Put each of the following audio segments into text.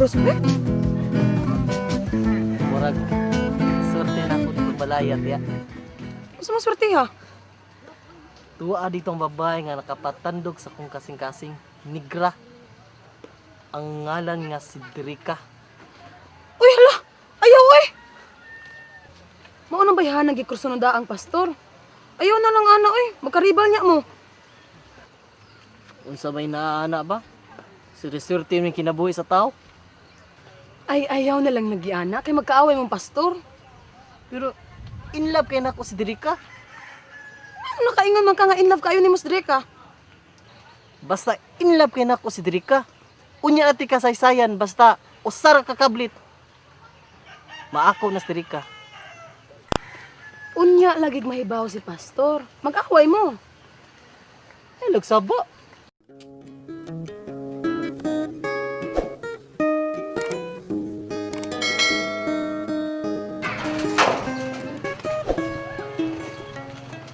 prospect. Murag swerte na ako dito balayat ya. Unsa man swerte ha? Tuwa dito ang babae nga nakapatandog sa kong kasing-kasing, nigra. Ang ngalan nga si Drika. Uy, hala! Ayaw eh! Mao nang bayhanan gikruso ng daang pastor. Ayaw na lang ana oy, magkaribal niya mo. Unsa may naana ba? Suri-surte may kinabuhi sa tao. Ay, ayaw na lang nagiana kay magkaaway mong pastor. Pero in love kay nako si Drika. Ano nakaingon man ka nga in love kayo ni Mas Dreka? Basta in love kay nako si Drika. Unya ati kasaysayan basta usara ka kablit. Maako na si Drika. Unya lagig mahibaw si pastor. Mag-away mo. Ay, nagsaba.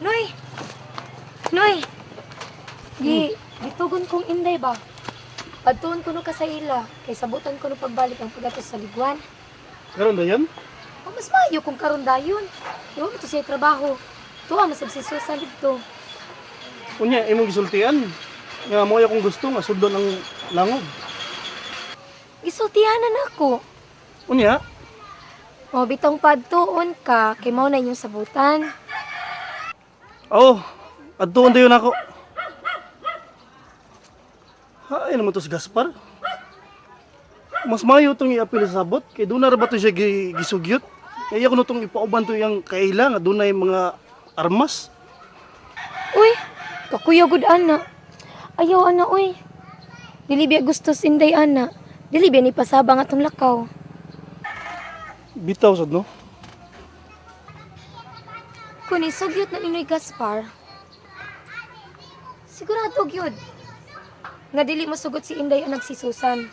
Noy! Noy! Gitugon kong Inday ba? Padtuon ko no ka sa ila, kay sabutan ko no pagbalik ang pagatos sa liguan. Karon ba yan? O mas maayo kung karon dayon. Iwa mo to siya trabaho. Tuwa masab si Susan dito. Unya, imong gisultian. Nga mo akong gusto nga sudlon ang langog. Gisultihanan ako. Unya, O bitong padtuon ka, kay mao na inyong sabutan. oh, adtuon dayon ako. Hay naman to si Gaspar. Mas mayo tong iapil sa sabot kay doon na ra ba to siya gisugyot. Kaya ako no tong ipauban to iyang kaila nga dunay mga armas. Uy, kakuya gud ana. Ayaw ana uy. Dili biya gusto si Inday ana. Dili biya ni pasabang atong lakaw. Bitaw sad no. Kung isugyot na ninoy Gaspar, sigurado gyud nga dili mosugot si Inday ang nagsisusan.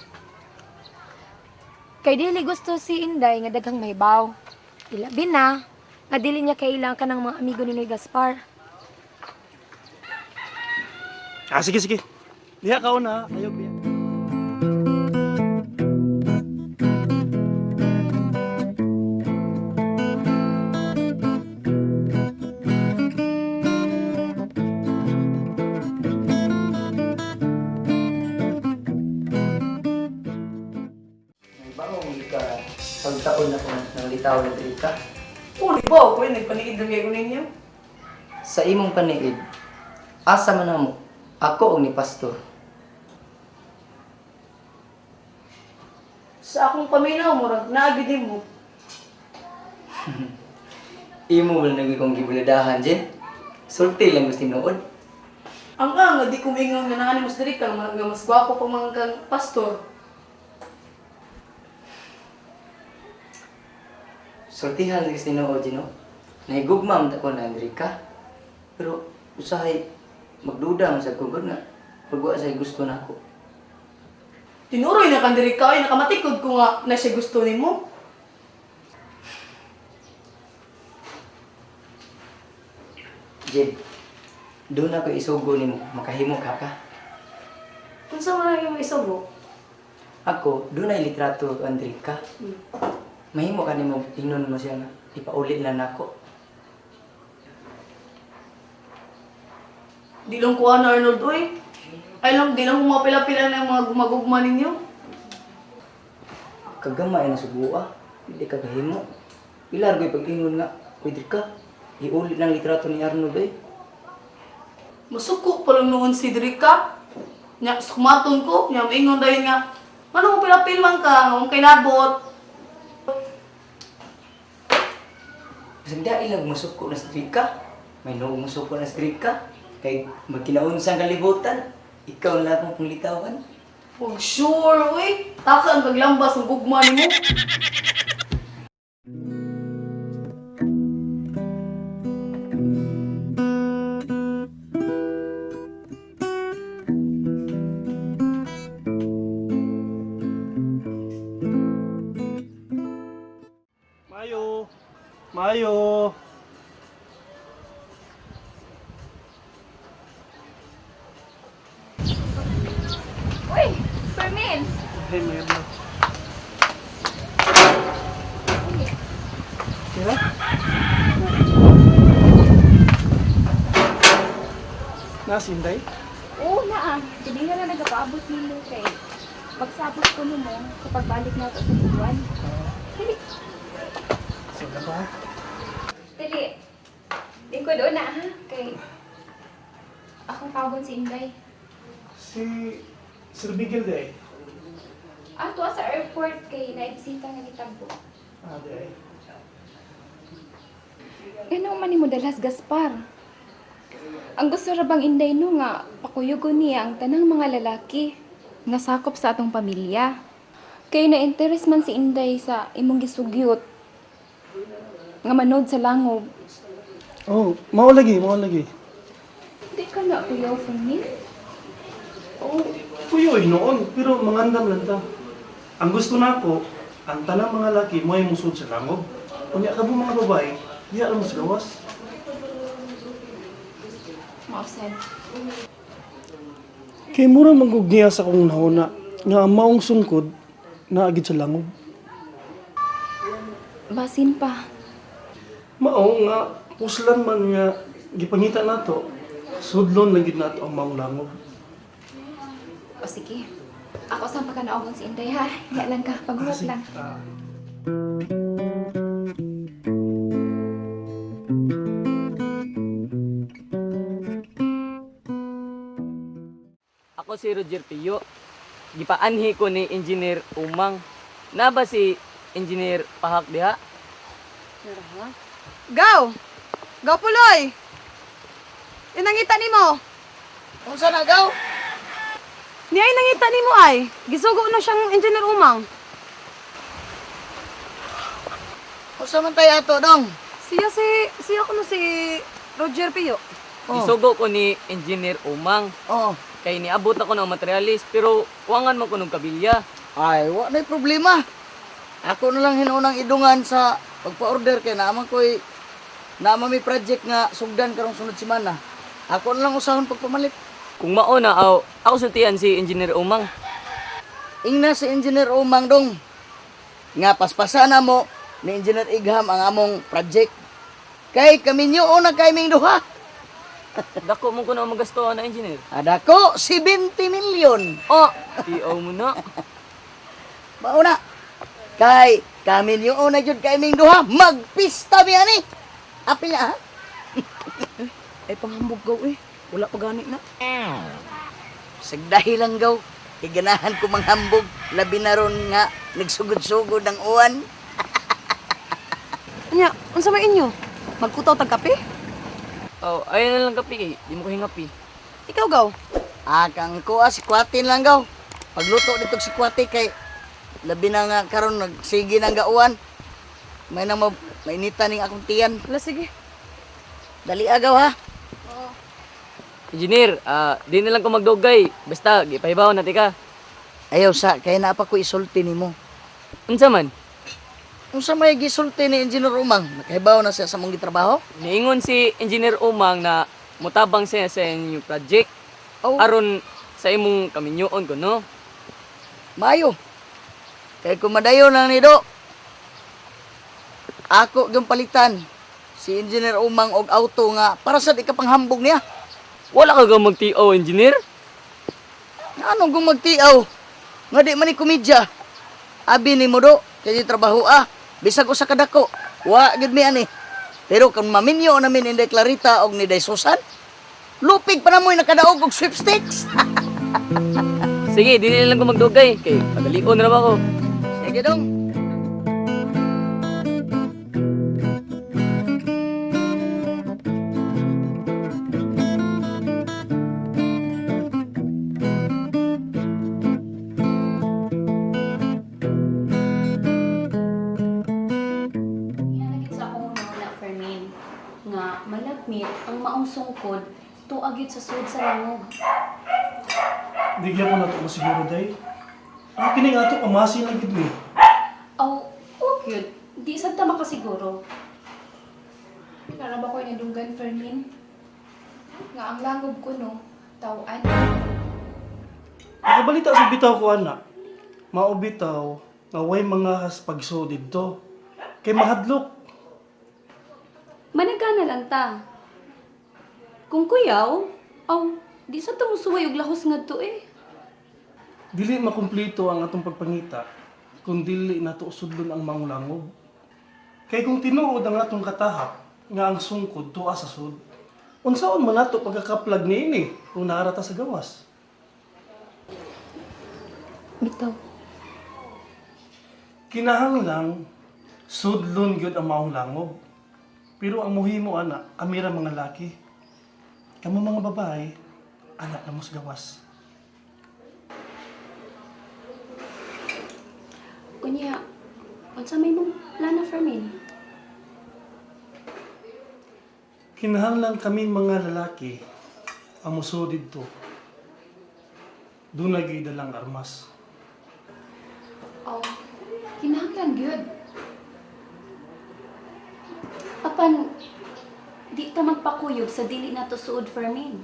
Kay dili gusto si Inday nga daghang mahibaw. Ilabi na nga dili niya kailangan kanang mga amigo ni Noy Gaspar. Ah, sige sige. Diha ka una, ayaw biya. Baong ka pagtaon na kung nanglitaw na diri ka. Uli ba, ko nagpaniid lang ko ninyo. Sa imong paniid, asa man namo ako og ni pastor. Sa akong paminaw, murag naagi din mo. Imo wala nagi kong gibuladahan Jen. Sulti lang gusto tinuod. Ang nga, di ko maingon nga naa ni Mas Dreka, nga mas gwapo pa man kang pastor. Sultihan lang gusto tinuod Jen, no? Nahigugma man ta ko na diri ka. Pero usahay magduda man sa kugod nga pag wa say gusto nako. Tinuroy na kang diri ka, ay nakamatikod ko nga na siya gusto nimo. Jen, doon ako isugo nimo, makahimo ka ka. Unsa man ang imong isugo? Ako, doon ay litrato Andre ka. Mahimo ka nimo ingnon mo siya nga ipaulit na nako. Di lang ko ana Arnold oy. Ay lang di lang pila-pila na yung mga gumagugma ninyo. Kagamay na sugua, hindi ka kahimo. Ilar ko'y pag-ingon nga, uy ka, iulit ng litrato ni Arnold eh. Masuko pa lang noon si Drika. Nya sumaton ko, nya maingon dayon nga. Ano mo pila-pil man ka, nga kay nabot. Bisag dahil lang masuko na si Drika. May noong masuko na si Drika. Kay magkinaunsang kalibutan, ikaw na akong panglitawan. Wag sure, uy. Taka ang kaglambas ng gugma nimo. Mayo. Mayo. Uy, Fermin! Hey, mga adlaw. Na si Inday? Oo na ah. Hindi na lang nagapaabot nimo kay magsabot ko nimo sa pagbalik nato sa buwan. Dili. Sige ba? Dili. Lingkod una ha kay akong tawagon si Inday. Si Sir Miguel day. Ah, tuwa sa airport kay naibisita nga gitagbo. Ah, day. Ganaw man nimo dalas Gaspar. Ang gusto ra bang Inday no nga pakuyugon niya ang tanang mga lalaki nga sakop sa atong pamilya. Kay na interest man si Inday sa imong gisugyot nga manood sa langob. Oh, mao lagi, mao lagi. Di ka na kuyaw for me. Oh, kuyo ay noon, pero mangandam lang ta. Ang gusto nako, ang tanang mga laki mo ay musud sa langob. Unya ka mga babae, diya lang mo sa gawas. Mausad. Kay mura manggug niya sa akong nahuna nga ang maong sungkod naagid sa langob. Basin pa. Mao nga puslan man nga gipangita nato, sudlon lang gid nato ang maong langob. O sige. Ako sa pagkanaogon si Inday ha. Hiya lang ka. Paghuwat lang. Ah. Ako si Roger Pio. Gipaanhi ko ni Engineer Umang. Na ba si Engineer Pahak diha? Gaw! Gaw puloy! Inangita nimo. Unsa na gaw? Niya ay nangita nimo ay. Gisugo na siyang engineer Umang. Unsa man tay ato dong? Siya si siya kuno si Roger Pio. Oh. Gisugo ko ni Engineer Umang. Oh. Kay niabot ako ng materialis pero kuwangan man ko ng kabilya. Ay, wa na'y problema. Ako na lang hinuunang idungan sa pagpa-order kay naaman ko'y naman may project nga sugdan karong sunod semana. Ako na lang usahon pagpamalit. Kung mao na aw, ako sultian si Engineer Umang. Ingna si Engineer Umang dong. Nga paspasa na mo ni Engineer Igham ang among project. Kay kami niyo na kay ming duha. Dako mo ko na magasto na engineer. Adako 70 million. Oh, tiaw mo na. Mauna. Kay kami niyo na jud kay ming duha magpista mi ani. Apil na ha. Ay panghambog gaw eh. Wala pa gani na. Sagdahi lang gaw. Kay ganahan ko manghambog, labi na ron nga nagsugod-sugod ang uwan. Anya, unsa may inyo? Magkutaw tag kape? Oh, ayun na lang kape kay di mo ko hingapi. Ikaw gaw. Ah, kang kuha si Kwatin lang gaw. Pagluto dito si Kwati kay labi na nga karon nagsige ng gauan. May nang mainita ning akong tiyan. Ala sige. Dali agaw ha. Engineer, di na lang ko magdugay. Basta gipahibaw na tika. Ayaw sa kay naa pa ko isulti nimo. Unsa man? Unsa may gisulti ni Engineer Umang? Nakahibaw na siya sa mong gitrabaho? Niingon si Engineer Umang na mutabang siya sa inyong project. Oh. Aron sa imong kaminyoon ko no. Maayo. Kay kung madayon lang ni Do, ako yung palitan si Engineer Umang og auto nga para sa di ka panghambog niya. Wala ka ga mag-TO engineer? Anong kung magtiaw? Nga di man ni komedya. Abi ni mo do, kay di trabaho ah. Bisag usa ka dako, wa gyud mi ani. Pero kung maminyo namin Inday Clarita og ni Day Susan, lupig pa na mo'y nakadaog og sweepstakes. Sige, di na lang ko magdugay kay padalion ra ba ko. Sige dong. Yan sa akong una Fermin nga malagmit ang maong sungkod tuag yun sa sud sa langob. Di gyapon nato masiguro day. Ang kining ato pamasi lang gid ni. Aw, okay yun. Di sad ta makasiguro. Nara ba ko'y nadunggan, Fermin? Nga ang langob ko no, tawaan. Nakabalita sa bitaw ko ana. Mao bitaw nga way mga has pagso didto. Kay mahadlok. Managana lang ta. Kung kuyaw, aw, Di sa ta musuway og lahos ngadto eh. Dili makumpleto ang atong pagpangita kung dili nato sudlon ang maong langob. Kay kung tinuod ang atong katahap nga ang sungkod tuwa sa sud, unsaon man nato pagkakaplag niini kung naara ta sa gawas? Bitaw. Kinahanglang sudlon gyud ang maong langob. Pero ang muhimo ana, kami ra mga laki. Kamo mga babae, anak na mos gawas. Unya, unsa may mong plano, Fermin? Kinahanglan kaming mga lalaki ang muso didto. Doon dalang armas. Oh, kinahanglan gyud. Apan, di ta magpakuyog sa dili nato suod, Fermin.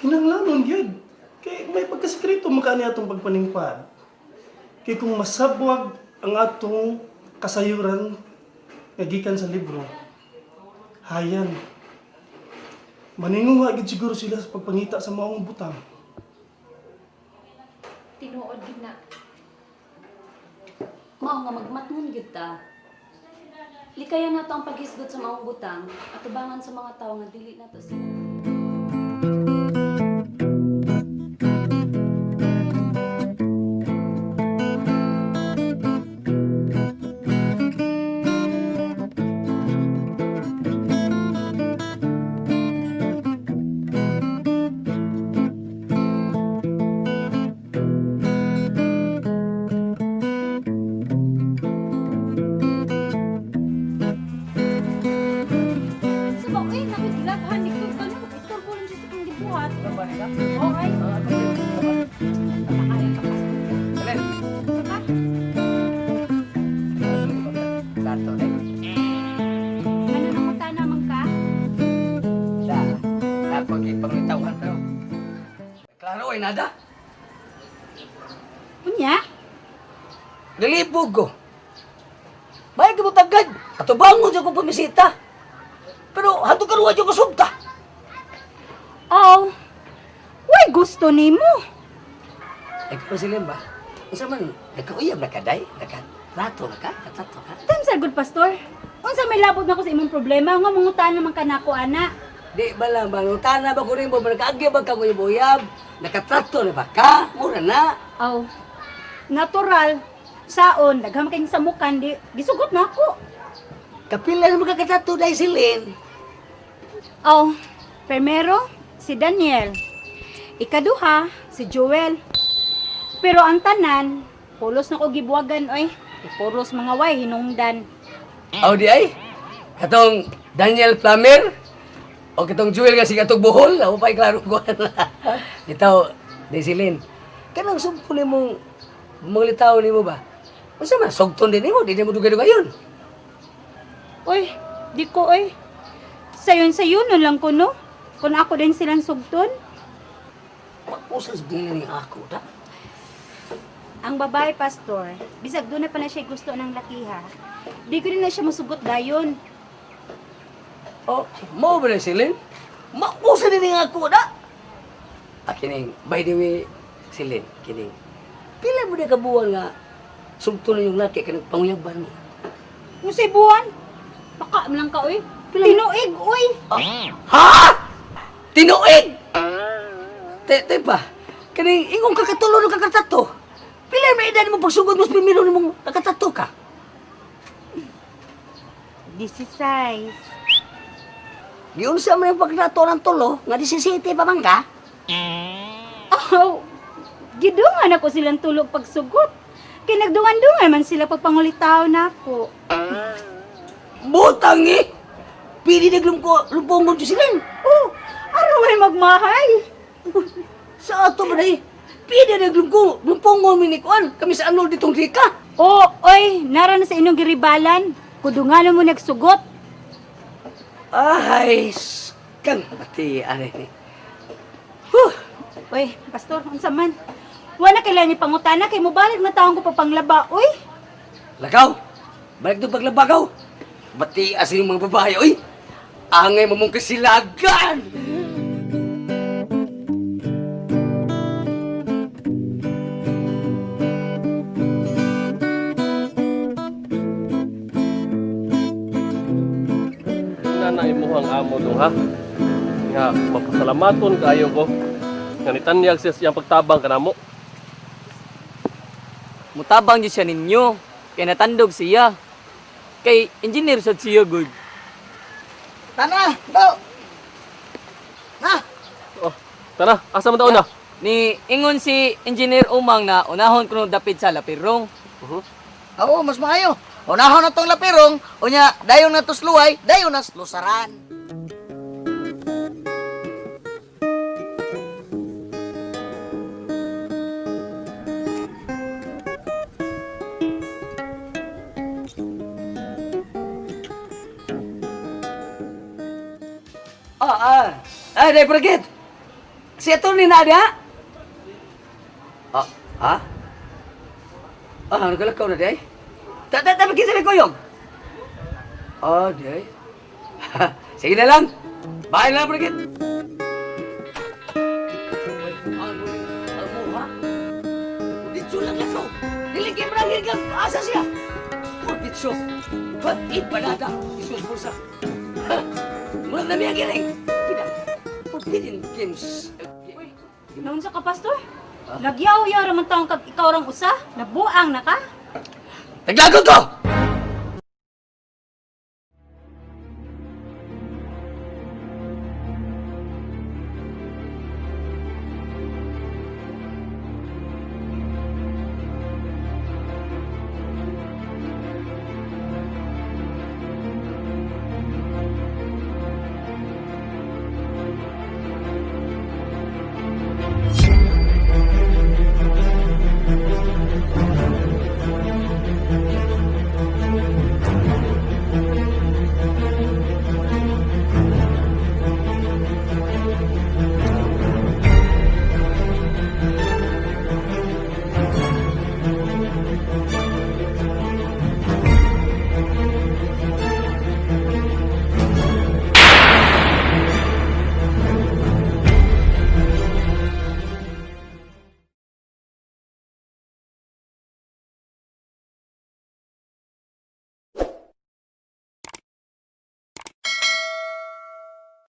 Kinahanglanon gyud. Kay may pagkasekreto man kaani atong pagpaningpad. Kay kung masabwag ang atong kasayuran nga gikan sa libro, hayan. Maninguha gid siguro sila sa pagpangita sa maong butang. Tinuod gyud na. Mao nga magmatngon gyud ta. Likayan nato ang paghisgot sa maong butang at tubangan sa mga tawo nga dili nato sila. Sa ba, uy, nakigilabhan dito. Kano, istorbo lang siya sa kong gibuhat. Okay. Kaya ka, Pastor. Saka? Tato eh. Ano nanguta naman ka? Sa ako gipangitawhan pero klaro ay nada. Unya? Nalibog ko. Bayag ka mo tagad. Atubangon siya kong pumisita. Pero hantong karuwa siya kasugta. Oh. Way gusto nimo. Ikaw sila ba? Unsa man, nagkauyab na ka, day? Nagkatrato na ka? Nagkatrato ka? Tam good pastor. Unsa may labot na ko sa imong problema nga mangutaan naman ka nako ana. Di ba lang ba? Nutana ba ko rin mo? Nakaagya ba ka ko yung uyab? Nakatrato na ba ka? Mura na. Aw. Natural. Saon daghan kayong samukan di gisugot na ako. Kapila na magkakatrato dahil silin. Aw. Primero si Daniel. Ikaduha si Joel. Pero ang tanan, pulos na ko gibuwagan oy. Pulos mga way hinungdan. Aw di ay? Katong Daniel Plummer? O katong Joel nga sige atong Bohol? Ako pa'y klaro ko. Itaw, di silin. Kanang sumpo ni mong mga litaw ni mo ba? Unsa man, sugton din nimo, di nimo dugay-dugay yun. Uy, di ko oy. Sayon-sayon nun lang ko no. Kung ako din silang sugton. Usas bilin ni ako, da? Ang babae, pastor, bisag doon na pala siya gusto ng lakiha. Di ko din na siya musugot dayon. Oh, mo ba na silin? Mausa din ni ako, da? Ah, kining, by the way, silin, kining. Pila mo na kabuan nga sugton na yung laki kanang panguyaban mo? Kung sa buwan, baka lang ka, oy. Tinuig, oy! Ha? Tinuig! Te, te pa, kaning ingong kakatulo ng kakatato. Pila may edad mo pagsugod mo sa primero nimong nakatato ka? 16. Giunsa man yung pagtrato ng tulo, nga 17 pa man ka? Oh, gidungan ako silang tulog pagsugot. Kay nagdungan-dungan man sila pagpangulitaw na ako. Butang eh! Pili naglungko, lumbongon siya silin. Oh, araway magmahay. Sa ato ba na eh? Pili naglungko, lumbongon mi ni Kuan. Kami sa Arnold ditong Rika. Oh, oy, nara na sa inyong giribalan. Kudungan mo nagsugot. Ay, kang pati, ano ni. Huh! Uy, pastor, unsa man? Wala kailangan ni pangutana kay mobalik na taong ko pa panglaba, uy. Lakaw! Balik doon paglabagaw! Bati asin yung mga babae, oy! Angay mo mong kasilagan! Kana imuhang amo dong ha. Nga mapasalamaton kaayo ko. Nga nitanyag siya siyang pagtabang kanamo. Mutabang jud siya ninyo. Kay natandog siya. Kay engineer sad siya good. Tana, do. Na, Oh, tara, asa man taon na? Ni ingon si engineer Umang na unahon kuno dapit sa Lapirong. Oo, mas maayo. Unahon na tong lapirong, unya dayon na tusluay, dayon na lusaran. Ah, ah. Ah, dai pergit. Si attorney na dia. Ah, ah? Ah, nagalakaw na day. Ta ta ta kita ni koyong. Ah, day. Sige na lang. Bye na lang, pergit. Ditso lang lakaw. Dili kay brangil kang asa siya. Oh, ditso. Ba't banada? Isus bulsa. Murag na miya giring. Pida. Forbidden games. Naunsa ka, Pastor? Nagyaw-yaw raman taong kag ikaw rang usa. Nabuang na ka. Taglagot ko!